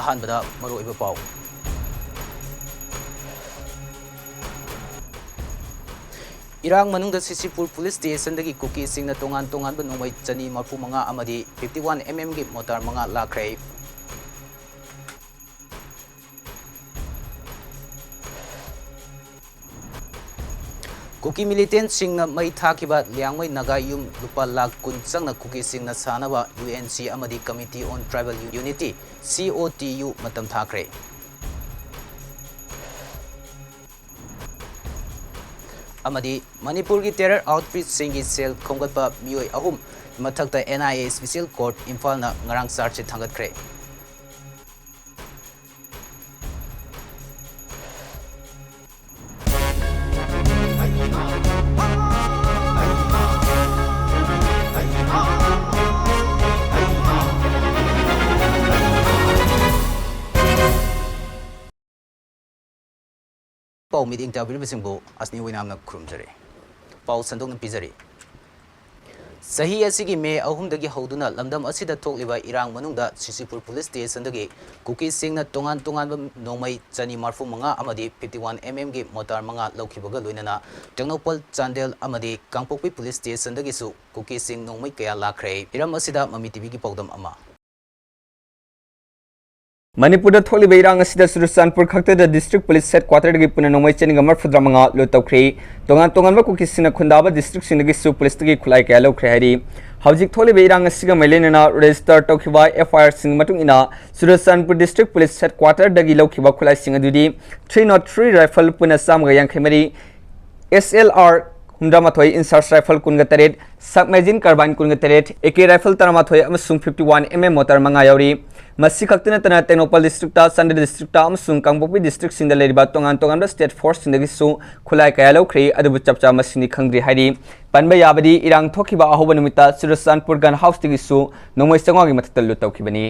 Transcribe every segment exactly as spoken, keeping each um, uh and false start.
ꯑꯍꯥꯟꯕꯗ ꯃꯔꯨꯑꯣꯏꯕ ꯄꯥꯎ꯫ ꯏꯔꯥꯡ ꯃꯅꯨꯡꯗ ꯁꯤꯁꯤꯄꯨꯔ ꯄꯨꯂꯤꯁ ꯁ꯭ꯇꯦꯁꯟꯗꯒꯤ ꯀꯨꯀꯤꯁꯤꯡꯅ ꯇꯣꯉꯥꯟ ꯇꯣꯉꯥꯟꯕ ꯅꯣꯡꯃꯩ ꯆꯅꯤ ꯃꯔꯐꯨ ꯃꯉꯥ ꯑꯃꯗꯤ fifty one M M ꯒꯤ ꯃꯣꯇꯥꯔ ꯃꯉꯥ ꯂꯥꯛꯈ꯭ꯔꯦ꯫ ꯀꯨꯀꯤ ꯃꯤꯂꯤꯇꯦꯟꯠꯁꯤꯡꯅ ꯃꯩ ꯊꯥꯈꯤꯕ ꯂꯤꯌꯥꯡꯃꯩ ꯅꯥꯒꯥ ꯌꯨꯝ ꯂꯨꯄꯥ ꯂꯥꯈ ꯀꯨꯟ ꯆꯪꯅ ꯀꯨꯀꯤꯁꯤꯡꯅ ꯁꯥꯅꯕ U N C ꯑꯃꯗꯤ Committee on Tribal Unity, C O T U, ꯃꯇꯝ ꯊꯥꯈ꯭ꯔꯦ꯫ ꯑꯃꯗꯤ ꯃꯅꯤꯄꯨꯔꯒꯤ terror outfitꯁꯤꯡꯒꯤ ꯁꯦꯜ ꯈꯣꯝꯒꯠꯄ ꯃꯤꯑꯣꯏ ꯑꯍꯨꯝ ꯃꯊꯛꯇ N I A special court ꯏꯝꯐꯥꯜꯅ ꯉꯔꯥꯡ charge sheet ꯊꯥꯡꯒꯠꯈ꯭ꯔꯦ꯫ ꯄꯥꯎ ꯃꯤꯠꯌꯦꯡ ꯇꯥꯕꯤꯔꯤꯕꯁꯤꯡꯕꯨ ꯑꯁꯅꯤ ꯑꯣꯏꯅꯥꯝꯅ ꯈꯨꯔꯨꯝꯖꯔꯤ꯫ ꯄꯥꯎ ꯁꯟꯗꯣꯛꯅ ꯄꯤꯖꯔꯤ꯫ ꯆꯍꯤ ꯑꯁꯤꯒꯤ ꯃꯦ ꯑꯍꯨꯝꯗꯒꯤ ꯍꯧꯗꯨꯅ ꯂꯝꯗꯝ ꯑꯁꯤꯗ ꯊꯣꯛꯂꯤꯕ ꯏꯔꯥꯡ ꯃꯅꯨꯡꯗ ꯁꯤꯁꯤꯄꯨꯔ ꯄꯨꯂꯤꯁ ꯁ꯭ꯇꯦꯁꯟꯗꯒꯤ ꯀꯨꯀꯤꯁꯤꯡꯅ ꯇꯣꯉꯥꯟ ꯇꯣꯉꯥꯟꯕ ꯅꯣꯡꯃꯩ ꯆꯅꯤ ꯃꯔꯐꯨ ꯃꯉꯥ ꯑꯃꯗꯤ fifty one M M ꯒꯤ ꯃꯣꯇꯥꯔ ꯃꯉꯥ ꯂꯧꯈꯤꯕꯒ ꯂꯣꯏꯅꯅ ꯇꯦꯡꯅꯧꯄꯜ, ꯆꯥꯟꯗꯦꯜ ꯑꯃꯗꯤ ꯀꯥꯡꯄꯣꯛꯄꯤ ꯄꯨꯂꯤꯁ ꯁ꯭ꯇꯦꯁꯟꯗꯒꯤꯁꯨ ꯀꯨꯀꯤꯁꯤꯡ ꯅꯣꯡꯃꯩ ꯀꯌꯥ ꯂꯥꯛꯈ꯭ꯔꯦ꯫ ꯏꯔꯝ ꯑꯁꯤꯗ ꯃꯃꯤ ꯇꯤꯚꯤꯒꯤ ꯄꯥꯎꯗꯝ ꯑꯃ꯫ ꯃꯅꯤꯄꯨꯔꯗ ꯊꯣꯛꯂꯤꯕ ꯏꯔꯥꯡ ꯑꯁꯤꯗ ꯆꯨꯔꯆꯥꯟꯄꯨꯔ ꯈꯛꯇꯗ district police headquarter ꯗꯒꯤ ꯄꯨꯟꯅ ꯅꯣꯡꯃꯩ ꯆꯅꯤꯒ ꯃꯔꯐꯨꯇꯔꯥ ꯃꯉꯥ loot ꯇꯧꯈ꯭ꯔꯦ꯫ ꯇꯣꯉꯥꯟ ꯇꯣꯉꯥꯟꯕ ꯀꯨꯀꯤꯁꯤꯡꯅ ꯈꯨꯟꯗꯥꯕ district ꯁꯤꯡꯗꯒꯤꯁꯨ ꯄꯨꯂꯤꯁꯇꯒꯤ ꯈꯨꯠꯂꯥꯏ ꯀꯌꯥ ꯂꯧꯈ꯭ꯔꯦ ꯍꯥꯏꯔꯤ꯫ ꯍꯧꯖꯤꯛ ꯊꯣꯛꯂꯤꯕ ꯏꯔꯥꯡ ꯑꯁꯤꯒ ꯃꯔꯤ ꯂꯩꯅꯅ register ꯇꯧꯈꯤꯕ F I R ꯁꯤꯡꯒꯤ ꯃꯇꯨꯡ ꯏꯟꯅ, ꯆꯨꯔꯆꯥꯟꯄꯨꯔ district police headquarter ꯗꯒꯤ ꯂꯧꯈꯤꯕ ꯈꯨꯠꯂꯥꯏꯁꯤꯡ ꯑꯗꯨꯗꯤ three not three rifle ꯄꯨꯟꯅ ꯆꯥꯝꯃꯒ ꯌꯥꯡꯈꯩ ꯃꯔꯤ, S L R ꯍꯨꯝꯐꯨꯇꯔꯥꯃꯥꯊꯣꯏ, INSAS rifle ꯀꯨꯟꯒ ꯇꯔꯦꯠ, submachine carbine ꯀꯨꯟꯒ ꯇꯔꯦꯠ, A K rifle ꯇꯔꯥꯃꯥꯊꯣꯏ ꯑꯃꯁꯨꯡ fifty one M M ꯃꯣꯇꯥꯔ ꯃꯉꯥ ꯌꯥꯎꯔꯤ꯫ ꯃꯁꯤ ꯈꯛꯇ ꯅꯠꯇꯅ ꯇꯦꯡꯅꯧꯄꯜ district ꯇ, ꯆꯥꯟꯗꯦꯜ district ꯇ ꯑꯃꯁꯨꯡ ꯀꯥꯡꯄꯣꯛꯄꯤ district ꯁꯤꯡꯗ ꯂꯩꯔꯤꯕ ꯇꯣꯉꯥꯟ ꯇꯣꯉꯥꯟꯕ state force ꯁꯤꯡꯗꯒꯤꯁꯨ ꯈꯨꯠꯂꯥꯏ ꯀꯌꯥ ꯂꯧꯈ꯭ꯔꯦ, ꯑꯗꯨꯕꯨ ꯆꯞ ꯆꯥꯕ ꯃꯁꯤꯡꯗꯤ ꯈꯪꯗ꯭ꯔꯤ ꯍꯥꯏꯔꯤ꯫ ꯄꯟꯕ ꯌꯥꯕꯗꯤ, ꯏꯔꯥꯡ ꯊꯣꯛꯈꯤꯕ ꯑꯍꯧꯕ ꯅꯨꯃꯤꯠꯇ ꯆꯨꯔꯆꯥꯟꯄꯨꯔ gun house ꯇꯒꯤꯁꯨ ꯅꯣꯡꯃꯩ ꯆꯥꯝꯃꯉꯥꯒꯤ ꯃꯊꯛꯇ loot ꯇꯧꯈꯤꯕꯅꯤ꯫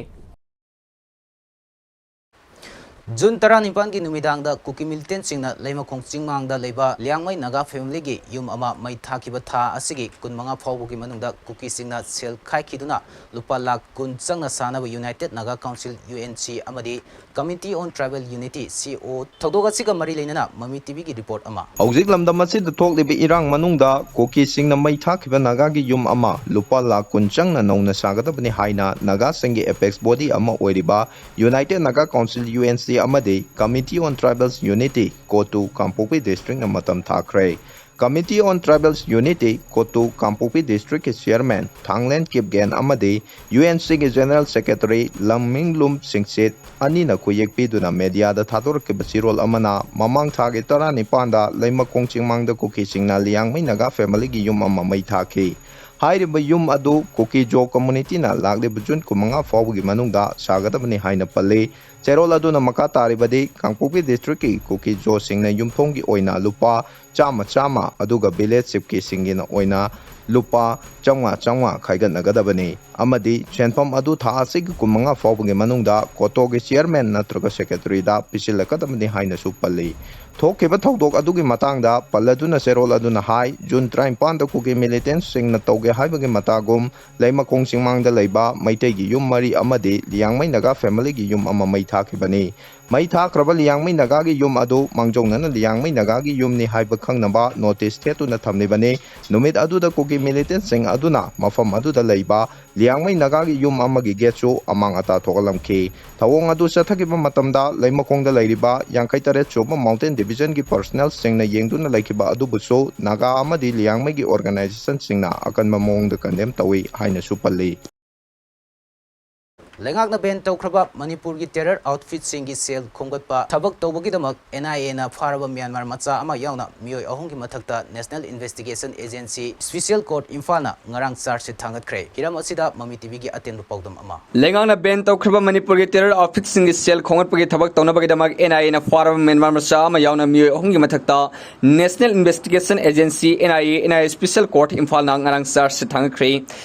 ꯖꯨꯟ ꯇꯔꯥꯅꯤꯄꯥꯟꯒꯤ ꯅꯨꯃꯤꯗꯥꯡꯗ ꯀꯨꯀꯤ ꯃꯤꯂꯤꯇꯦꯟꯁꯤꯡꯅ ꯂꯩꯃꯈꯣꯡ ꯆꯤꯡꯃꯥꯡꯗ ꯂꯩꯕ ꯂꯤꯌꯥꯡꯃꯩ ꯅꯥꯒꯥ ꯐꯦꯃꯤꯂꯤꯒꯤ ꯌꯨꯝ ꯑꯃ ꯃꯩ ꯊꯥꯈꯤꯕ ꯊꯥ ꯑꯁꯤꯒꯤ ꯀꯨꯟꯃꯉꯥ ꯐꯥꯎꯕꯒꯤ ꯃꯅꯨꯡꯗ ꯀꯨꯀꯤꯁꯤꯡꯅ ꯁꯦꯜ ꯈꯥꯏꯈꯤꯗꯨꯅ ꯂꯨꯄꯥ ꯂꯥꯈ ꯀꯨꯟ ꯆꯪꯅ ꯁꯥꯅꯕ United Naga Council, U N C, ꯑꯃꯗꯤ Committee on Tribal Unity, C O, ꯊꯧꯗꯣꯛ ꯑꯁꯤꯒ ꯃꯔꯤ ꯂꯩꯅꯅ ꯃꯃꯤ ꯇꯤꯚꯤꯒꯤ ꯔꯤꯄꯣꯔꯠ ꯑꯃ꯫ ꯍꯧꯖꯤꯛ ꯂꯝꯗꯝ ꯑꯁꯤꯗ ꯊꯣꯛꯂꯤꯕ ꯏꯔꯥꯡ ꯃꯅꯨꯡꯗ ꯀꯨꯀꯤꯁꯤꯡꯅ ꯃꯩ ꯊꯥꯈꯤꯕ ꯅꯥꯒꯥꯒꯤ ꯌꯨꯝ ꯑꯃ ꯂꯨꯄꯥ ꯂꯥꯈ ꯀꯨꯟ ꯆꯪꯅ ꯅꯧꯅ ꯁꯥꯒꯗꯕꯅꯤ ꯍꯥꯏꯅ ꯅꯥꯒꯥꯁꯤꯡꯒꯤ ꯑꯦꯄꯦꯛꯁ ꯕꯣꯗꯤ ꯑꯃ ꯑꯣꯏꯔꯤꯕ United Naga Council, U N C, ꯑꯃꯗꯤ Committee on Tribals Unity, ꯀꯣꯇꯨ, ꯀꯥꯡꯄꯣꯛꯄꯤ ꯗꯤꯁꯇ꯭ꯔꯤꯛꯅ ꯃꯇꯝ ꯊꯥꯈ꯭ꯔꯦ꯫ Committee on Tribals Unity, ꯀꯣꯇꯨ, ꯀꯥꯡꯄꯣꯛꯄꯤ ꯗꯤꯁꯇ꯭ꯔꯤꯛꯀꯤ ꯆꯤꯌꯔꯃꯦꯟ ꯊꯥꯡꯂꯦꯟ ꯀꯤꯞꯒꯦꯟ ꯑꯃꯗꯤ U N Cꯒꯤ ꯖꯦꯅꯔꯦꯜ ꯁꯦꯀ꯭ꯔꯦꯇꯔꯤ ꯂꯝꯃꯤꯡꯂꯨꯝ ꯁꯤꯡꯁꯤꯠ ꯑꯅꯤꯅ ꯈꯨꯌꯦꯛ ꯄꯤꯗꯨꯅ ꯃꯦꯗꯤꯌꯥꯗ ꯊꯥꯗꯣꯔꯛꯈꯤꯕ ꯆꯦꯔꯣꯜ ꯑꯃꯅ, ꯃꯃꯥꯡ ꯊꯥꯒꯤ ꯇꯔꯥꯅꯤꯄꯥꯟꯗ ꯂꯩꯃꯈꯣꯡ ꯆꯤꯡꯃꯥꯡꯗ ꯀꯨꯀꯤꯁꯤꯡꯅ ꯂꯤꯌꯥꯡꯃꯩ ꯅꯥꯒꯥ ꯐꯦꯃꯤꯂꯤꯒꯤ ꯌꯨꯝ ꯑꯃ ꯃꯩ ꯊꯥꯈꯤ꯫ ꯍꯥꯏꯔꯤꯕ ꯌꯨꯝ ꯑꯗꯨ ꯀꯨꯀꯤ ꯖꯣ ꯀꯝꯃꯨꯅꯤꯇꯤꯅ ꯂꯥꯛꯂꯤꯕ ꯖꯨꯟ ꯀꯨꯟꯃꯉꯥ ꯐꯥꯎꯕꯒꯤ ꯃꯅꯨꯡꯗ ꯁꯥꯒꯗꯕꯅꯤ ꯍꯥꯏꯅ ꯄꯜꯂꯤ꯫ ꯆꯦꯔꯣꯜ ꯑꯗꯨꯅ ꯃꯈꯥ ꯇꯥꯔꯤꯕꯗꯤ, ꯀꯥꯡꯄꯣꯛꯄꯤ ꯗꯤꯁꯇ꯭ꯔꯤꯛꯀꯤ ꯀꯨꯀꯤ ꯖꯣꯁꯤꯡꯅ ꯌꯨꯝꯊꯣꯡꯒꯤ ꯑꯣꯏꯅ ꯂꯨꯄꯥ ꯆꯥꯝꯃ ꯆꯥꯝꯃ, ꯑꯗꯨꯒ ꯚꯤꯂꯦꯖ ꯆꯤꯐꯀꯤꯁꯤꯡꯒꯤꯅ ꯑꯣꯏꯅ ꯂꯨꯄꯥ ꯆꯥꯝꯃꯉꯥ ꯆꯥꯝꯃꯉꯥ ꯈꯥꯏꯒꯠꯅꯒꯗꯕꯅꯤ ꯑꯃꯗꯤ ꯁꯦꯟꯐꯝ ꯑꯗꯨ ꯊꯥ ꯑꯁꯤꯒꯤ ꯀꯨꯟꯃꯉꯥ ꯐꯥꯎꯕꯒꯤ ꯃꯅꯨꯡꯗ ꯀꯣꯇꯣꯒꯤ ꯆꯤꯌꯔꯃꯦꯟ ꯅꯠꯇ꯭ꯔꯒ ꯁꯦꯀ꯭ꯔꯦꯇꯔꯤꯗ ꯄꯤꯁꯤꯜꯂꯛꯀꯗꯕꯅꯤ ꯍꯥꯏꯅꯁꯨ ꯄꯜꯂꯤ꯫ ꯊꯣꯛꯈꯤꯕ ꯊꯧꯗꯣꯛ ꯑꯗꯨꯒꯤ ꯃꯇꯥꯡꯗ ꯄꯜꯂꯗꯨꯅ ꯆꯦꯔꯣꯜ ꯑꯗꯨꯅ ꯍꯥꯏ, ꯖꯨꯟ ꯇꯔꯥꯅꯤꯄꯥꯟꯗ ꯀꯨꯀꯤ ꯃꯤꯂꯤꯇꯦꯟꯁꯤꯡꯅ ꯇꯧꯒꯦ ꯍꯥꯏꯕꯒꯤ ꯃꯇꯥꯒꯨꯝ ꯂꯩꯃꯈꯣꯡ ꯆꯤꯡꯃꯥꯡꯗ ꯂꯩꯕ ꯃꯩꯇꯩꯒꯤ ꯌꯨꯝ ꯃꯔꯤ ꯑꯃꯗꯤ ꯂꯤꯌꯥꯡꯃꯩ ꯅꯥꯒꯥ ꯐꯦꯃꯤꯂꯤꯒꯤ ꯌꯨꯝ ꯑꯃ ꯃꯩ ꯊꯥꯈꯤꯕꯅꯤ꯫ ꯃꯩ ꯊꯥꯈ꯭ꯔꯕ ꯂꯤꯌꯥꯡꯃꯩ ꯅꯥꯒꯥꯒꯤ ꯌꯨꯝ ꯑꯗꯨ ꯃꯥꯡꯖꯧꯅꯅ ꯂꯤꯌꯥꯡꯃꯩ ꯅꯥꯒꯥꯒꯤ ꯌꯨꯝꯅꯤ ꯍꯥꯏꯕ ꯈꯪꯅꯕ ꯅꯣꯇꯤꯁ ꯊꯦꯠꯇꯨꯅ ꯊꯝꯂꯤꯕꯅꯤ꯫ ꯅꯨꯃꯤꯠ ꯑꯗꯨꯗ ꯀꯨꯀꯤ ꯃꯤꯂꯤꯇꯦꯟꯁꯤꯡ ꯑꯗꯨꯅ ꯃꯐꯝ ꯑꯗꯨꯗ ꯂꯩꯕ ꯂꯤꯌꯥꯡꯃꯩ ꯅꯥꯒꯥꯒꯤ ꯌꯨꯝ ꯑꯃꯒꯤ ꯒꯦꯠꯁꯨ ꯑꯃꯥꯡ ꯑꯇꯥ ꯊꯣꯛꯍꯜꯂꯝꯈꯤ꯫ ꯊꯧꯑꯣꯡ ꯑꯗꯨ ꯆꯠꯊꯈꯤꯕ ꯃꯇꯝꯗ ꯂꯩꯃꯈꯣꯡꯗ ꯂꯩꯔꯤꯕ ꯌꯥꯡꯈꯩ ꯇꯔꯦꯠ ꯁꯨꯕ ꯃꯥꯎꯟꯇꯦꯟ ꯗꯤꯕꯤꯖꯟꯒꯤ ꯄꯔꯁꯅꯦꯜꯁꯤꯡꯅ ꯌꯦꯡꯗꯨꯅ ꯂꯩꯈꯤꯕ ꯑꯗꯨꯕꯨꯁꯨ ꯅꯥꯒꯥ ꯑꯃꯗꯤ ꯂꯤꯌꯥꯡꯃꯩꯒꯤ ꯑꯣꯔꯒꯅꯥꯏꯖꯦꯁꯟꯁꯤꯡꯅ ꯑꯀꯟꯕ ꯃꯑꯣꯡꯗ ꯀꯟꯗꯦꯝ ꯇꯧꯏ ꯍꯥꯏꯅꯁꯨ ꯄꯜꯂꯤ꯫ ꯂꯩꯉꯥꯛꯅ ꯕꯦꯟ ꯇꯧꯈ꯭ꯔꯕ ꯃꯅꯤꯄꯨꯔꯒꯤ ꯇꯦꯔꯔ ꯑꯥꯎꯠꯐꯤꯠꯁꯤꯡꯒꯤ ꯁꯦꯜ ꯈꯣꯝꯒꯠꯄ ꯊꯕꯛ ꯇꯧꯕꯒꯤꯗꯃꯛ N I Aꯅ ꯐꯥꯔꯕ ꯃ꯭ꯌꯥꯟꯃꯥꯔ ꯃꯆꯥ ꯑꯃ ꯌꯥꯎꯅ ꯃꯤꯑꯣꯏ ꯑꯍꯨꯝꯒꯤ ꯃꯊꯛꯇ National Investigation Agency Special Court ꯏꯝꯐꯥꯜꯅ ꯉꯔꯥꯡ ꯆꯥꯔꯖ ꯁꯤꯠ ꯊꯥꯡꯒꯠꯈ꯭ꯔꯦ꯫ ꯍꯤꯔꯝ ꯑꯁꯤꯗ ꯃꯃꯤ ꯇꯤꯚꯤꯒꯤ ꯑꯇꯦꯟꯕ ꯄꯥꯎꯗꯝ ꯑꯃ꯫ ꯂꯩꯉꯥꯛꯅ ꯕꯦꯟ ꯇꯧꯈ꯭ꯔꯕ ꯃꯅꯤꯄꯨꯔꯒꯤ ꯇꯦꯔꯔ ꯑꯥꯎꯠꯐꯤꯠꯁꯤꯡꯒꯤ ꯁꯦꯜ ꯈꯣꯝꯒꯠꯄꯒꯤ ꯊꯕꯛ ꯇꯧꯅꯕꯒꯤꯗꯃꯛ N I Aꯅ ꯐꯥꯔꯕ ꯃ꯭ꯌꯥꯟꯃꯥꯔ ꯃꯆꯥ ꯑꯃ ꯌꯥꯎꯅ ꯃꯤꯑꯣꯏ ꯑꯍꯨꯝꯒꯤ ꯃꯊꯛꯇ National Investigation Agency, N I A, N I A Special Court ꯏꯝꯐꯥꯜꯅ ꯉꯔꯥꯡ ꯆꯥꯔꯖ ꯁꯤꯠ ꯊꯥꯡꯒꯠꯈ꯭ꯔꯦ꯫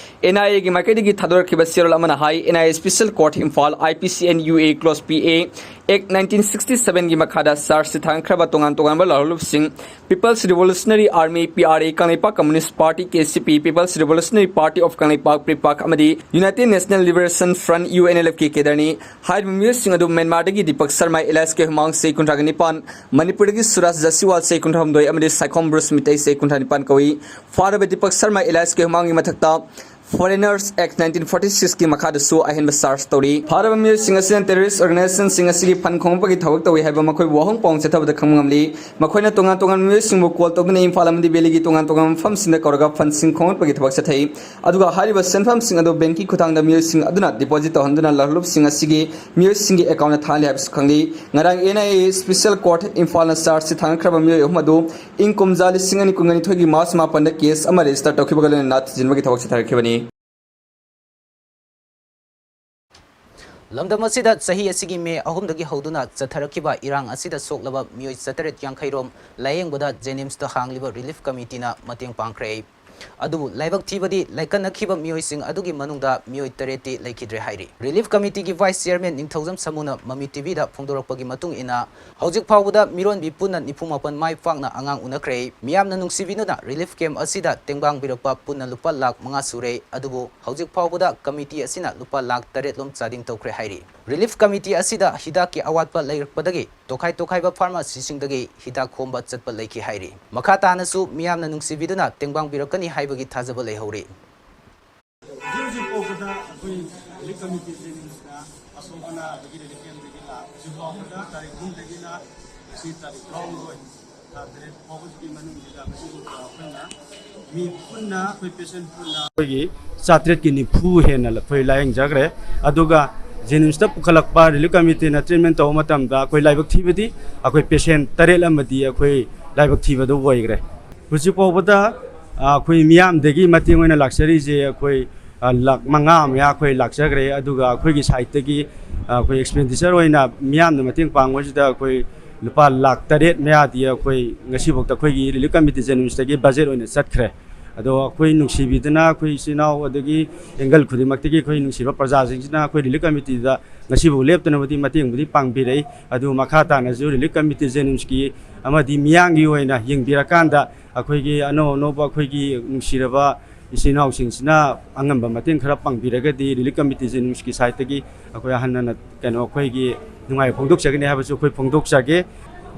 N I Aꯒꯤ ꯃꯥꯏꯀꯩꯗꯒꯤ ꯊꯥꯗꯣꯔꯛꯈꯤꯕ ꯆꯦꯔꯣꯜ ꯑꯃꯅ ꯍꯥꯏ, N I A Special Special Court Imphal, I P C and U A Clause P A, Act nineteen sixty seven ꯒꯤ ꯃꯈꯥꯗ charge sheet ꯊꯥꯡꯒꯠꯈ꯭ꯔꯕ ꯇꯣꯉꯥꯟ ꯇꯣꯉꯥꯟꯕ ꯂꯥꯜꯍꯧꯂꯨꯞꯁꯤꯡ, People's Revolutionary Army, P R A, Kangleipak Communist Party, K C P, People's Revolutionary Party of Kangleipak, PREPAK, ꯑꯃꯗꯤ United National Liberation Front, U N L F ꯀꯤ cadre ꯅꯤ꯫ ꯍꯥꯏꯔꯤꯕ ꯃꯤꯑꯣꯏꯁꯤꯡ ꯑꯗꯨ ꯃ꯭ꯌꯥꯟꯃꯥꯔꯗꯒꯤ ꯗꯤꯄꯛ ꯁꯔꯃ alias ꯀꯦꯍꯨꯃꯥꯡ, ꯆꯍꯤ ꯀꯨꯟꯊ꯭ꯔꯥꯒ ꯅꯤꯄꯥꯟ, ꯃꯅꯤꯄꯨꯔꯗꯒꯤ ꯁꯨꯔꯥꯖ ꯖꯁꯤꯋꯥꯜ, ꯆꯍꯤ ꯀꯨꯟꯊ꯭ꯔꯥ ꯍꯨꯝꯗꯣꯏ, ꯑꯃꯗꯤ ꯁꯥꯏꯈꯣꯝ ꯕ꯭ꯔꯨꯁ ꯃꯤꯇꯩ, ꯆꯍꯤ ꯀꯨꯟꯊ꯭ꯔꯥ ꯅꯤꯄꯥꯟ ꯀꯧꯏ꯫ ꯐꯥꯔꯕ ꯗꯤꯄꯛ ꯁꯔꯃ alias ꯀꯦꯍꯨꯃꯥꯡꯒꯤ ꯃꯊꯛꯇ Foreigners Act nineteen forty six ꯀꯤ ꯃꯈꯥꯗꯁꯨ ꯑꯍꯦꯟꯕ charge ꯇꯧꯔꯤ꯫ ꯐꯥꯔꯕ ꯃꯤꯑꯣꯏꯁꯤꯡ ꯑꯁꯤꯅ terrorist organization ꯁꯤꯡ ꯑꯁꯤꯒꯤ fund ꯈꯣꯝꯒꯠꯄꯒꯤ ꯊꯕꯛ ꯇꯧꯏ ꯍꯥꯏꯕ ꯃꯈꯣꯏ ꯋꯥꯍꯪ ꯄꯥꯎ ꯆꯦꯊꯕꯗ ꯈꯪꯕ ꯉꯝꯂꯤ꯫ ꯃꯈꯣꯏꯅ ꯇꯣꯉꯥꯟ ꯇꯣꯉꯥꯟꯕ ꯃꯤꯑꯣꯏꯁꯤꯡꯕꯨ call ꯇꯧꯗꯨꯅ ꯏꯝꯐꯥꯜ ꯑꯃꯗꯤ ꯚꯦꯂꯤꯒꯤ ꯇꯣꯉꯥꯟ ꯇꯣꯉꯥꯟꯕ ꯃꯐꯝꯁꯤꯡꯗ ꯀꯧꯔꯒ fund ꯁꯤꯡ ꯈꯣꯝꯒꯠꯄꯒꯤ ꯊꯕꯛ ꯆꯠꯊꯩ꯫ ꯑꯗꯨꯒ ꯍꯥꯏꯔꯤꯕ ꯁꯦꯟꯐꯝꯁꯤꯡ ꯑꯗꯨ bank ꯀꯤ ꯈꯨꯠꯊꯥꯡꯗ ꯃꯤꯑꯣꯏꯁꯤꯡ ꯑꯗꯨꯅ deposit ꯇꯧꯍꯟꯗꯨꯅ ꯂꯥꯜꯍꯧꯂꯨꯞꯁꯤꯡ ꯑꯁꯤꯒꯤ ꯃꯤꯑꯣꯏꯁꯤꯡꯒꯤ account ꯇ ꯊꯥꯍꯜꯂꯤ ꯍꯥꯏꯕꯁꯨ ꯈꯪꯂꯤ꯫ ꯉꯔꯥꯡ N I A Special Court ꯏꯝꯐꯥꯜꯅ charge sheet ꯊꯥꯡꯒꯠꯈ꯭ꯔꯕ ꯃꯤꯑꯣꯏ ꯑꯍꯨꯝ ꯑꯗꯨ ꯏꯪ ꯀꯨꯝꯖꯥ ꯂꯤꯁꯤꯡ ꯑꯅꯤ ꯀꯨꯟꯅꯤꯊꯣꯏꯒꯤ March ꯃꯥꯄꯟꯗ case ꯑꯃ register ꯇꯧꯈꯤꯕꯒ ꯂꯣꯏꯅꯅ ꯊꯤꯖꯤꯟꯕꯒꯤ ꯊꯕꯛ ꯆꯠꯊꯔꯛꯈꯤꯕꯅꯤ꯫ ꯂꯝꯗꯝ ꯑꯁꯤꯗ ꯆꯍꯤ ꯑꯁꯤꯒꯤ ꯃꯦ ꯑꯍꯨꯝꯗꯒꯤ ꯍꯧꯗꯨꯅ ꯆꯠꯊꯔꯛꯈꯤꯕ ꯏꯔꯥꯡ ꯑꯁꯤꯗ ꯁꯣꯛꯂꯕ ꯃꯤꯑꯣꯏ ꯆꯥꯇꯔꯦꯠ ꯌꯥꯡꯈꯩ ꯔꯣꯝ ꯂꯥꯌꯦꯡꯕꯗ JNIMS ꯇ ꯍꯥꯡꯂꯤꯕ relief committee ꯅ ꯃꯇꯦꯡ ꯄꯥꯡꯈ꯭ꯔꯦ꯫ ꯑꯗꯨꯕꯨ ꯂꯥꯏꯕꯛ ꯊꯤꯕꯗꯤ ꯂꯥꯏꯀꯠꯅꯈꯤꯕ ꯃꯤꯑꯣꯏꯁꯤꯡ ꯑꯗꯨꯒꯤ ꯃꯅꯨꯡꯗ ꯃꯤꯑꯣꯏ ꯇꯔꯦꯠꯇꯤ ꯂꯩꯈꯤꯗ꯭ꯔꯦ ꯍꯥꯏꯔꯤ꯫ Relief committee ꯒꯤ vice chairman ꯅꯤꯡꯊꯧꯖꯝ ꯁꯃꯨꯅ ꯃꯃꯤ TV ꯗ ꯐꯣꯡꯗꯣꯔꯛꯄꯒꯤ ꯃꯇꯨꯡ ꯏꯟꯅ, ꯍꯧꯖꯤꯛ ꯐꯥꯎꯕꯗ ꯃꯤꯔꯣꯟꯕꯤ ꯄꯨꯟꯅ ꯅꯤꯐꯨ ꯃꯥꯄꯟ ꯃꯥꯏ ꯄꯥꯛꯅ ꯑꯉꯥꯡ ꯎꯅꯈ꯭ꯔꯦ꯫ ꯃꯤꯌꯥꯝꯅ ꯅꯨꯡꯁꯤꯕꯤꯗꯨꯅ relief camp ꯑꯁꯤꯗ ꯇꯦꯡꯕꯥꯡꯕꯤꯔꯛꯄ ꯄꯨꯟꯅ ꯂꯨꯄꯥ ꯂꯥꯈ ꯃꯉꯥ ꯁꯨꯔꯦ꯫ ꯑꯗꯨꯕꯨ ꯍꯧꯖꯤꯛ ꯐꯥꯎꯕꯗ committee ꯑꯁꯤꯅ ꯂꯨꯄꯥ ꯂꯥꯈ ꯇꯔꯦꯠ ꯂꯣꯝ ꯆꯥꯗꯤꯡ ꯇꯧꯈ꯭ꯔꯦ ꯍꯥꯏꯔꯤ꯫ Relief committee ꯑꯁꯤꯗ ꯍꯤꯗꯥꯛꯀꯤ ꯑꯋꯥꯠꯄ ꯂꯩꯔꯛꯄꯗꯒꯤ ꯇꯣꯈꯥꯏ ꯇꯣꯈꯥꯏꯕ pharmacy ꯁꯤꯡꯗꯒꯤ ꯍꯤꯗꯥꯛ ꯈꯣꯝꯕ ꯆꯠꯄ ꯂꯩꯈꯤ ꯍꯥꯏꯔꯤ꯫ ꯃꯈꯥ ꯇꯥꯅꯁꯨ ꯃꯤꯌꯥꯝꯅ ꯅꯨꯡꯁꯤꯕꯤꯗꯨꯅ ꯇꯦꯡꯕꯥꯡꯕꯤꯔꯛꯀꯅꯤ ꯍꯥꯏꯕꯒꯤ ꯊꯥꯖꯕ ꯂꯩꯍꯧꯔꯤ꯫ ꯍꯧꯖꯤꯛ ꯍꯧꯖꯤꯛ ꯐꯥꯎꯕꯗ ꯑꯩꯈꯣꯏ relief committee ꯁꯤꯡꯅ ꯑꯁꯣꯛ ꯑꯅꯥ ꯑꯗꯒꯤ relief camp ꯇꯒꯤ ꯂꯥꯛ-, ꯍꯧꯖꯤꯛ ꯐꯥꯎꯕꯗ ꯇꯥꯔꯤꯛ ꯑꯍꯨꯝꯗꯒꯤꯅ ꯉꯁꯤ ꯇꯥꯔꯤꯛ ꯇꯔꯥꯍꯨꯝꯗꯣꯏ, ꯊꯥ ꯇꯔꯦꯠ ꯐꯥꯎꯕꯁꯤꯒꯤ ꯃꯅꯨꯡꯁꯤꯗ ꯉꯁꯤ ꯐꯥꯎꯕ ꯑꯩꯈꯣꯏꯅ ꯃꯤ ꯄꯨꯟꯅ, ꯑꯩꯈꯣꯏ patient ꯄꯨꯟꯅ ꯑꯩꯈꯣꯏꯒꯤ ꯆꯥꯇ꯭ꯔꯦꯠꯀꯤ ꯅꯤꯐꯨ ꯍꯦꯟꯅ ꯑꯩꯈꯣꯏ ꯂꯥꯌꯦꯡꯖꯈ꯭ꯔꯦ꯫ ꯑꯗꯨꯒ JNIMS ꯇ ꯄꯨꯈꯠꯂꯛꯄ relief committee ꯅ treatment ꯇꯧꯕ ꯃꯇꯝꯗ ꯑꯩꯈꯣꯏ ꯂꯥꯏꯕꯛ ꯊꯤꯕꯗꯤ ꯑꯩꯈꯣꯏ patient ꯇꯔꯦꯠ ꯑꯃꯗꯤ ꯑꯩꯈꯣꯏ ꯂꯥꯏꯕꯛ ꯊꯤꯕꯗꯨ ꯑꯣꯏꯈ꯭ꯔꯦ꯫ ꯍꯧꯖꯤꯛ ꯐꯥꯎꯕꯗ, ꯑ, ꯑꯩꯈꯣꯏ ꯃꯤꯌꯥꯝꯗꯒꯤ ꯃꯇꯦꯡ ꯑꯣꯏꯅ ꯂꯥꯛꯆꯔꯤꯁꯦ ꯑꯩꯈꯣꯏ, ꯑ, ꯂꯥꯈ ꯃꯉꯥ ꯃꯌꯥ ꯑꯩꯈꯣꯏ ꯂꯥꯛꯆꯈ꯭ꯔꯦ꯫ ꯑꯗꯨꯒ ꯑꯩꯈꯣꯏꯒꯤ side ꯇꯒꯤ, ꯑ, ꯑꯩꯈꯣꯏ expenditure ꯑꯣꯏꯅ ꯃꯤꯌꯥꯝꯅ ꯃꯇꯦꯡ ꯄꯥꯡꯕꯁꯤꯗ ꯑꯩꯈꯣꯏ ꯂꯨꯄꯥ ꯂꯥꯈ ꯇꯔꯦꯠ ꯃꯌꯥꯗꯤ ꯑꯩꯈꯣꯏ ꯉꯁꯤꯐꯥꯎꯗ ꯑꯩꯈꯣꯏꯒꯤ relief committee JNIMS ꯇꯒꯤ budget ꯑꯣꯏꯅ ꯆꯠꯈ꯭ꯔꯦ꯫ ꯑꯗꯣ ꯑꯩꯈꯣꯏ ꯅꯨꯡꯁꯤꯕꯤꯗꯅ ꯑꯩꯈꯣꯏ ꯏꯆꯤꯜ ꯏꯅꯥꯎ ꯑꯗꯒꯤ angle ꯈꯨꯗꯤꯡꯃꯛꯇꯒꯤ ꯑꯩꯈꯣꯏ ꯅꯨꯡꯁꯤꯕ ꯄ꯭ꯔꯖꯥꯁꯤꯡꯁꯤꯅ ꯑꯩꯈꯣꯏ relief committeeꯗ ꯉꯁꯤꯐꯥꯎ ꯂꯦꯞꯇꯅꯕꯗꯤ ꯃꯇꯦꯡꯕꯨꯗꯤ ꯄꯥꯡꯕꯤꯔꯛꯏ꯫ ꯑꯗꯨ ꯃꯈꯥ ꯇꯥꯅꯁꯨ relief committee JNIMSꯀꯤ ꯑꯃꯗꯤ ꯃꯤꯌꯥꯝꯒꯤ ꯑꯣꯏꯅ ꯌꯦꯡꯕꯤꯔꯀꯥꯟꯗ ꯑꯩꯈꯣꯏꯒꯤ ꯑꯅꯧ ꯑꯅꯧꯕ ꯑꯩꯈꯣꯏꯒꯤ ꯅꯨꯡꯁꯤꯔꯕ ꯏꯆꯤꯜ ꯏꯅꯥꯎꯁꯤꯡꯁꯤꯅ ꯑꯉꯝꯕ ꯃꯇꯦꯡ ꯈꯔ ꯄꯥꯡꯕꯤꯔꯒꯗꯤ relief committee JNIMSꯀꯤ sideꯇꯒꯤ ꯑꯩꯈꯣꯏ ꯍꯟꯅ ꯍꯟꯅ ꯀꯩꯅꯣ ꯑꯩꯈꯣꯏꯒꯤ ꯅꯨꯡꯉꯥꯏꯕ ꯐꯣꯡꯗꯣꯛꯆꯒꯅꯤ ꯍꯥꯏꯕꯁꯨ ꯑꯩꯈꯣꯏ ꯐꯣꯡꯗꯣꯛꯆꯒꯦ꯫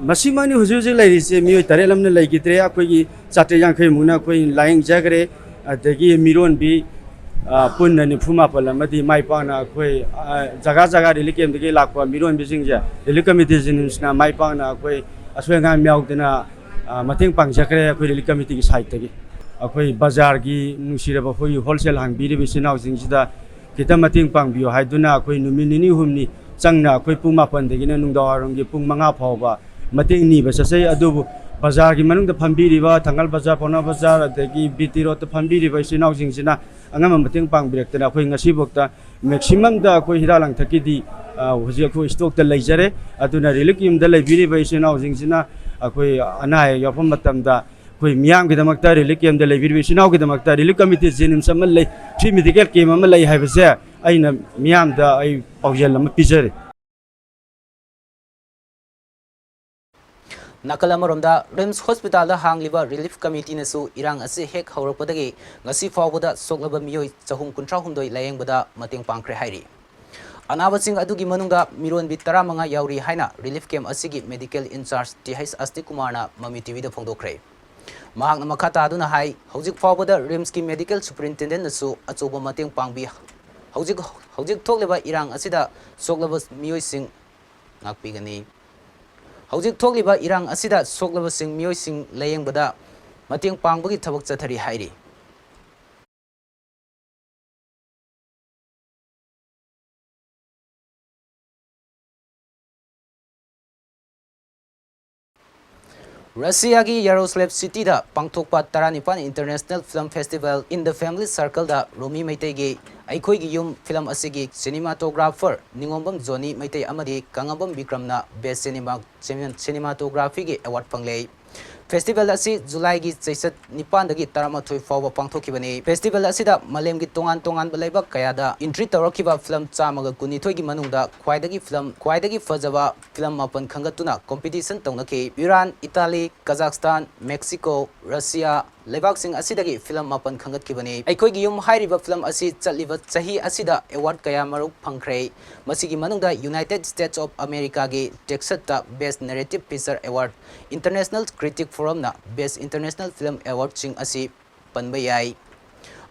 ꯃꯁꯤꯃꯛꯅꯤ ꯍꯧꯖꯤꯛ ꯍꯧꯖꯤꯛ ꯂꯩꯔꯤꯁꯦ꯫ ꯃꯤꯑꯣꯏ ꯇꯔꯦꯠ ꯑꯃꯅ ꯂꯩꯈꯤꯗ꯭ꯔꯦ꯫ ꯑꯩꯈꯣꯏꯒꯤ ꯆꯥꯇ꯭ꯔꯦꯠ ꯌꯥꯡꯈꯩꯃꯨꯛꯅ ꯑꯩꯈꯣꯏ ꯂꯥꯌꯦꯡꯖꯈ꯭ꯔꯦ꯫ ꯑꯗꯒꯤ ꯃꯤꯔꯣꯟꯕꯤ, ꯑ, ꯄꯨꯟꯅ ꯅꯤꯐꯨ ꯃꯥꯄꯜ ꯑꯃꯗꯤ ꯃꯥꯏ ꯄꯥꯛꯅ ꯑꯩꯈꯣꯏ, ꯑ, ꯖꯒꯥ ꯖꯒꯥ relief campꯇꯒꯤ ꯂꯥꯛꯄ ꯃꯤꯔꯣꯟꯕꯤꯁꯤꯡꯁꯦ relief committee JNIMSꯅ ꯃꯥꯏ ꯄꯥꯛꯅ ꯑꯩꯈꯣꯏ ꯑꯁꯣꯏ ꯑꯉꯥꯝ ꯌꯥꯎꯗꯅ, ꯑ, ꯃꯇꯦꯡ ꯄꯥꯡꯖꯈ꯭ꯔꯦ ꯑꯩꯈꯣꯏ relief committeeꯒꯤ sideꯇꯒꯤ꯫ ꯑꯩꯈꯣꯏ ꯕꯖꯥꯔꯒꯤ ꯅꯨꯡꯁꯤꯔꯕ ꯑꯩꯈꯣꯏꯒꯤ wholesale ꯍꯥꯡꯕꯤꯔꯤꯕ ꯏꯆꯤꯜ ꯏꯅꯥꯎꯁꯤꯡꯁꯤꯗ ꯈꯤꯇ ꯃꯇꯦꯡ ꯄꯥꯡꯕꯤꯌꯨ ꯍꯥꯏꯗꯨꯅ ꯑꯩꯈꯣꯏ ꯅꯨꯃꯤꯠ ꯅꯤꯅꯤ ꯍꯨꯝꯅꯤ ꯆꯪꯅ ꯑꯩꯈꯣꯏ ꯄꯨꯡ ꯃꯥꯄꯟꯗꯒꯤꯅ ꯅꯨꯡꯗꯥꯡꯋꯥꯏꯔꯝꯒꯤ ꯄꯨꯡ ꯃꯉꯥ ꯐꯥꯎꯕ ꯃꯇꯦꯡ ꯅꯤꯕ ꯆꯠꯆꯩ꯫ ꯑꯗꯨꯕꯨ ꯕꯖꯥꯔꯒꯤ ꯃꯅꯨꯡꯗ ꯐꯝꯕꯤꯔꯤꯕ ꯊꯪꯒꯥꯜ ꯕꯖꯥꯔ, ꯄꯥꯎꯅꯥ ꯕꯖꯥꯔ, ꯑꯗꯒꯤ BT roadꯇ ꯐꯝꯕꯤꯔꯤꯕ ꯏꯆꯤꯜ ꯏꯅꯥꯎꯁꯤꯡꯁꯤꯅ ꯑꯉꯝꯕ ꯃꯇꯦꯡ ꯄꯥꯡꯕꯤꯔꯛꯇꯅ ꯑꯩꯈꯣꯏ ꯉꯁꯤꯐꯥꯎꯗ maximumꯗ ꯑꯩꯈꯣꯏ ꯍꯤꯗꯥꯛ ꯂꯥꯡꯊꯛꯀꯤꯗꯤ, ꯑ, ꯍꯧꯖꯤꯛ ꯑꯩꯈꯣꯏ stockꯇ ꯂꯩꯖꯔꯦ꯫ ꯑꯗꯨꯅ relief campꯇ ꯂꯩꯕꯤꯔꯤꯕ ꯏꯆꯤꯜ ꯏꯅꯥꯎꯁꯤꯡꯁꯤꯅ ꯑꯩꯈꯣꯏ ꯑꯅꯥ ꯑꯌꯦꯛ ꯌꯥꯎꯔꯛꯄ ꯃꯇꯝꯗ ꯑꯩꯈꯣꯏ ꯃꯤꯌꯥꯝꯒꯤꯗꯃꯛꯇ, relief campꯇ ꯂꯩꯕꯤꯔꯤꯕ ꯏꯆꯤꯜ ꯏꯅꯥꯎꯒꯤꯗꯃꯛꯇ relief committee JNIMS ꯑꯃ ꯂꯩ, free medical camp ꯑꯃ ꯂꯩ ꯍꯥꯏꯕꯁꯦ ꯑꯩꯅ ꯃꯤꯌꯥꯝꯗ ꯑꯩ ꯄꯥꯎꯖꯦꯜ ꯑꯃ ꯄꯤꯖꯔꯤ꯫ ꯅꯥꯀꯜ ꯑꯃꯔꯣꯝꯗ, RIMS hospitalꯗ ꯍꯥꯡꯂꯤꯕ relief committeeꯅꯁꯨ ꯏꯔꯥꯡ ꯑꯁꯤ ꯍꯦꯛ ꯍꯧꯔꯛꯄꯗꯒꯤ ꯉꯁꯤ ꯐꯥꯎꯕꯗ ꯁꯣꯛꯂꯕ ꯃꯤꯑꯣꯏ ꯆꯍꯨꯝ ꯀꯨꯟꯊ꯭ꯔꯥ ꯍꯨꯝꯗꯣꯏ ꯂꯥꯌꯦꯡꯕꯗ ꯃꯇꯦꯡ ꯄꯥꯡꯈ꯭ꯔꯦ ꯍꯥꯏꯔꯤ꯫ ꯑꯅꯥꯕꯁꯤꯡ ꯑꯗꯨꯒꯤ ꯃꯅꯨꯡꯗ ꯃꯤꯔꯣꯟꯕꯤ ꯇꯔꯥꯃꯉꯥ ꯌꯥꯎꯔꯤ ꯍꯥꯏꯅ relief camp ꯑꯁꯤꯒꯤ medical in charge Th ꯑꯁꯇꯤ ꯀꯨꯃꯥꯔꯅ ꯃꯃꯤ TVꯗ ꯐꯣꯡꯗꯣꯛꯈ꯭ꯔꯦ꯫ ꯃꯍꯥꯛꯅ ꯃꯈꯥ ꯇꯥꯗꯨꯅ ꯍꯥꯏ, ꯍꯧꯖꯤꯛ ꯐꯥꯎꯕꯗ RIMSꯀꯤ medical superintendentꯅꯁꯨ ꯑꯆꯧꯕ ꯃꯇꯦꯡ ꯄꯥꯡꯕꯤ꯫ ꯍꯧꯖꯤꯛ, ꯍꯧꯖꯤꯛ ꯊꯣꯛꯂꯤꯕ ꯏꯔꯥꯡ ꯑꯁꯤꯗ ꯁꯣꯛꯂꯕ ꯃꯤꯑꯣꯏꯁꯤꯡ ꯉꯥꯛꯄꯤꯒꯅꯤ꯫ ꯍꯧꯖꯤꯛ ꯊꯣꯛꯂꯤꯕ ꯏꯔꯥꯡ ꯑꯁꯤꯗ ꯁꯣꯛꯂꯕꯁꯤꯡ, ꯃꯤꯑꯣꯏꯁꯤꯡ ꯂꯥꯌꯦꯡꯕꯗ ꯃꯇꯦꯡ ꯄꯥꯡꯕꯒꯤ ꯊꯕꯛ ꯆꯠꯊꯔꯤ ꯍꯥꯏꯔꯤ꯫ ꯔꯁꯤꯌꯥꯒꯤ ꯌꯥꯔꯣꯁ꯭ꯂꯦꯚ ꯁꯤꯇꯤꯗ ꯄꯥꯡꯊꯣꯛꯄ ꯇꯔꯥꯅꯤꯄꯥꯟ International Film Festival in the Family Circleꯗ ꯔꯣꯃꯤ ꯃꯩꯇꯩꯒꯤ ꯑꯩꯈꯣꯏꯒꯤ ꯌꯨꯝ ꯐꯤꯂꯝ ꯑꯁꯤꯒꯤ cinematographer ꯅꯤꯉꯣꯝꯕꯝ ꯖꯣꯅꯤ ꯃꯩꯇꯩ ꯑꯃꯗꯤ ꯀꯪꯉꯥꯝꯕꯝ ꯕꯤꯀ꯭ꯔꯝꯅ Best Cinema, Cinematographyꯒꯤ award ꯐꯪꯂꯦ꯫ Festival ꯑꯁꯤ ꯖꯨꯂꯥꯏꯒꯤ ꯆꯩꯆꯠ ꯅꯤꯄꯥꯟꯗꯒꯤ ꯇꯔꯥꯃꯥꯊꯣꯏ ꯐꯥꯎꯕ ꯄꯥꯡꯊꯣꯛꯈꯤꯕꯅꯤ꯫ Festival ꯑꯁꯤꯗ ꯃꯥꯂꯦꯝꯒꯤ ꯇꯣꯉꯥꯟ ꯇꯣꯉꯥꯟꯕ ꯂꯩꯕꯥꯛ ꯀꯌꯥꯗ entry ꯇꯧꯔꯛꯈꯤꯕ film ꯆꯥꯝꯃꯒ ꯀꯨꯟꯅꯤꯊꯣꯏꯒꯤ ꯃꯅꯨꯡꯗ ꯈ꯭ꯋꯥꯏꯗꯒꯤ film, ꯈ꯭ꯋꯥꯏꯗꯒꯤ ꯐꯖꯕ film ꯃꯥꯄꯟ ꯈꯟꯒꯠꯇꯨꯅ competition ꯇꯧꯅꯈꯤ꯫ Iran, Italy, Kazakhstan, Mexico, Russia, ꯂꯩꯕꯥꯛꯁꯤꯡ ꯑꯁꯤꯗꯒꯤ film ꯃꯥꯄꯟ ꯈꯟꯒꯠꯈꯤꯕꯅꯤ꯫ ꯑꯩꯈꯣꯏꯒꯤ ꯌꯨꯝ ꯍꯥꯏꯔꯤꯕ film ꯑꯁꯤ ꯆꯠꯂꯤꯕ ꯆꯍꯤ ꯑꯁꯤꯗ award ꯀꯌꯥ ꯃꯔꯨꯛ ꯐꯪꯈ꯭ꯔꯦ꯫ ꯃꯁꯤꯒꯤ ꯃꯅꯨꯡꯗ United States of Americaꯒꯤ Texasꯇ Best Narrative Feature Award, International Critic Forumꯅ Best International Film Awardꯁꯤꯡ ꯑꯁꯤ ꯄꯟꯕ ꯌꯥꯏ꯫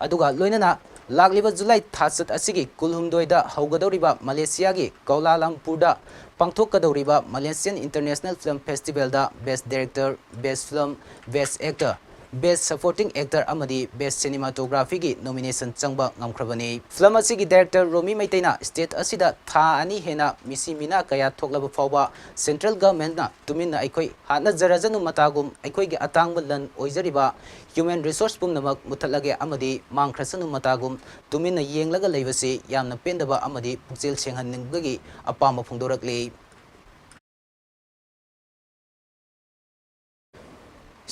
ꯑꯗꯨꯒ ꯂꯣꯏꯅꯅ ꯂꯥꯛꯂꯤꯕ ꯖꯨꯂꯥꯏ ꯊꯥꯆꯠ ꯑꯁꯤꯒꯤ ꯀꯨꯟꯍꯨꯝꯗꯣꯏꯗ ꯍꯧꯒꯗꯧꯔꯤꯕ ꯃꯂꯦꯁꯤꯌꯥꯒꯤ ꯀꯧꯂꯥꯂꯝꯄꯨꯔꯗ ꯄꯥꯡꯊꯣꯛꯀꯗꯧꯔꯤꯕ Malaysian International Film Festivalꯗ Best Director, Best Film, Best Actor, Best Supporting Actor ꯑꯃꯗꯤ Best Cinematographyꯒꯤ nomination ꯆꯪꯕ ꯉꯝꯈ꯭ꯔꯕꯅꯤ꯫ Film ꯑꯁꯤꯒꯤ director ꯔꯣꯃꯤ ꯃꯩꯇꯩꯅ state ꯑꯁꯤꯗ ꯊꯥ ꯑꯅꯤ ꯍꯦꯟꯅ ꯃꯤꯁꯤ ꯃꯤꯅꯥ ꯀꯌꯥ ꯊꯣꯛꯂꯕ ꯐꯥꯎꯕ central governmentꯅ ꯇꯨꯃꯤꯟꯅ ꯑꯩꯈꯣꯏ ꯍꯥꯠꯅꯖꯔꯖꯅꯨ ꯃꯇꯥꯒꯨꯝ ꯑꯩꯈꯣꯏꯒꯤ ꯑꯇꯥꯡꯕ ꯂꯟ ꯑꯣꯏꯖꯔꯤꯕ human resource ꯄꯨꯝꯅꯃꯛ ꯃꯨꯠꯊꯠꯂꯒꯦ ꯑꯃꯗꯤ ꯃꯥꯡꯈ꯭ꯔꯁꯅꯨ ꯃꯇꯥꯒꯨꯝ ꯇꯨꯃꯤꯟꯅ ꯌꯦꯡꯂꯒ ꯂꯩꯕꯁꯤ ꯌꯥꯝꯅ ꯄꯦꯟꯗꯕ ꯑꯃꯗꯤ ꯄꯨꯛꯆꯦꯜ ꯁꯦꯡꯍꯟꯅꯤꯡꯕꯒꯤ ꯑꯄꯥꯝꯕ ꯐꯣꯡꯗꯣꯔꯛꯂꯤ꯫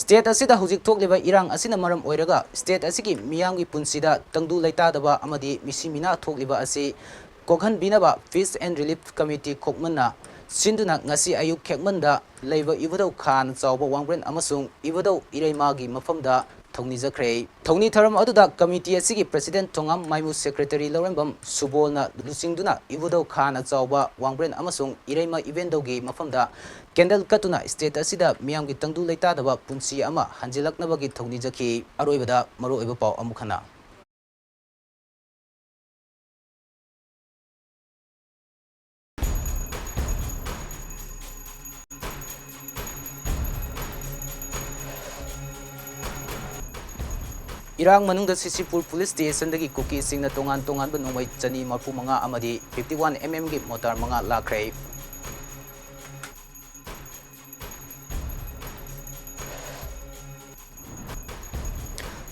State ꯑꯁꯤꯗ ꯍꯧꯖꯤꯛ ꯊꯣꯛꯂꯤꯕ ꯏꯔꯥꯡ ꯑꯁꯤꯅ ꯃꯔꯝ ꯑꯣꯏꯔꯒ state ꯑꯁꯤꯒꯤ ꯃꯤꯌꯥꯝꯒꯤ ꯄꯨꯟꯁꯤꯗ ꯇꯪꯗꯨ ꯂꯩꯇꯥꯗꯕ ꯑꯃꯗꯤ ꯃꯤꯁꯤ ꯃꯤꯅꯥ ꯊꯣꯛꯂꯤꯕ ꯑꯁꯤ ꯀꯣꯛꯍꯟꯕꯤꯅꯕ Peace and Relief Committee ꯈꯣꯛꯃꯟꯅ ꯁꯤꯟꯗꯨꯅ ꯉꯁꯤ ꯑꯌꯨꯛ ꯈꯦꯛꯃꯟꯗ ꯂꯩꯕ ꯏꯕꯨꯙꯧ ꯈꯥꯅ ꯆꯥꯎꯕ ꯋꯥꯡꯕ꯭ꯔꯦꯟ ꯑꯃꯁꯨꯡ ꯏꯕꯨꯙꯧ ꯏꯔꯩꯃꯥꯒꯤ ꯃꯐꯝꯗ ꯊꯧꯅꯤꯖꯈ꯭ꯔꯦ꯫ ꯊꯧꯅꯤ ꯊꯧꯔꯝ ꯑꯗꯨꯗ committee ꯑꯁꯤꯒꯤ president ꯊꯣꯉꯥꯝ ꯃꯥꯏꯃꯨ, secretary ꯂꯧꯔꯦꯝꯕꯝ ꯁꯨꯕꯣꯜꯅ ꯂꯨꯆꯤꯡꯗꯨꯅ ꯏꯕꯨꯙꯧ ꯈꯥꯅ ꯆꯥꯎꯕ ꯋꯥꯡꯕ꯭ꯔꯦꯟ ꯑꯃꯁꯨꯡ ꯏꯔꯩꯃ ꯏꯕꯦꯟꯗꯧꯒꯤ ꯃꯐꯝꯗ candle ꯀꯠꯇꯨꯅ state ꯑꯁꯤꯗ ꯃꯤꯌꯥꯝꯒꯤ ꯇꯪꯗꯨ ꯂꯩꯇꯥꯗꯕ ꯄꯨꯟꯁꯤ ꯑꯃ ꯍꯟꯖꯤꯜꯂꯛꯅꯕꯒꯤ ꯊꯧꯅꯤꯖꯈꯤ꯫ ꯑꯔꯣꯏꯕꯗ ꯃꯔꯨꯑꯣꯏꯕ ꯄꯥꯎ ꯑꯃꯨꯛ ꯍꯟꯅ꯫ ꯏꯔꯥꯡ ꯃꯅꯨꯡꯗ ꯁꯤꯁꯤꯄꯨꯔ police stationꯗꯒꯤ ꯀꯨꯀꯤꯁꯤꯡꯅ ꯇꯣꯉꯥꯟ ꯇꯣꯉꯥꯟꯕ ꯅꯣꯡꯃꯩ ꯆꯅꯤ ꯃꯔꯐꯨ ꯃꯉꯥ ꯑꯃꯗꯤ fifty one mmꯒꯤ mortar ꯃꯉꯥ ꯂꯥꯛꯈ꯭ꯔꯦ꯫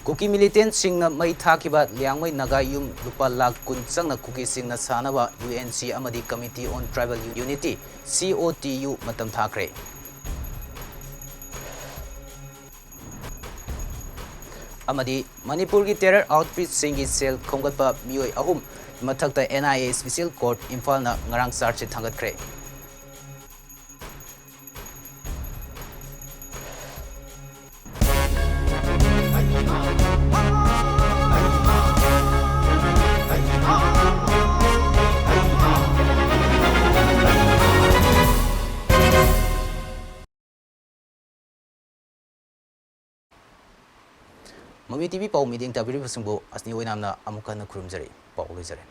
ꯀꯨꯀꯤ militantꯁꯤꯡꯅ ꯃꯩ ꯊꯥꯈꯤꯕ ꯂꯤꯌꯥꯡꯃꯩ ꯅꯥꯒꯥ ꯌꯨꯝ ꯂꯨꯄꯥ ꯂꯥꯈ ꯀꯨꯟ ꯆꯪꯅ ꯀꯨꯀꯤꯁꯤꯡꯅ ꯁꯥꯅꯕ UNC ꯑꯃꯗꯤ Committee on Tribal Unity, COTU, ꯃꯇꯝ ꯊꯥꯈ꯭ꯔꯦ꯫ ꯑꯃꯗꯤ ꯃꯅꯤꯄꯨꯔꯒꯤ terror outfitꯁꯤꯡꯒꯤ cell ꯈꯣꯝꯒꯠꯄ ꯃꯤꯑꯣꯏ ꯑꯍꯨꯝ ꯃꯊꯛꯇ N I A special court ꯏꯝꯐꯥꯜꯅ ꯉꯔꯥꯡ charge sheet ꯊꯥꯡꯒꯠꯈ꯭ꯔꯦ꯫ ꯃꯃꯤ T V ꯄꯥꯎ ꯃꯤꯠꯌꯦꯡ ꯇꯥꯕꯤꯔꯤꯕꯁꯤꯡꯕꯨ ꯑꯁꯅꯤ ꯑꯣꯏꯅꯥꯝꯅ ꯑꯃꯨꯛ ꯍꯟꯅ ꯈꯨꯔꯨꯝꯖꯔꯤ꯫ ꯄꯥꯎ ꯂꯣꯏꯖꯔꯦ꯫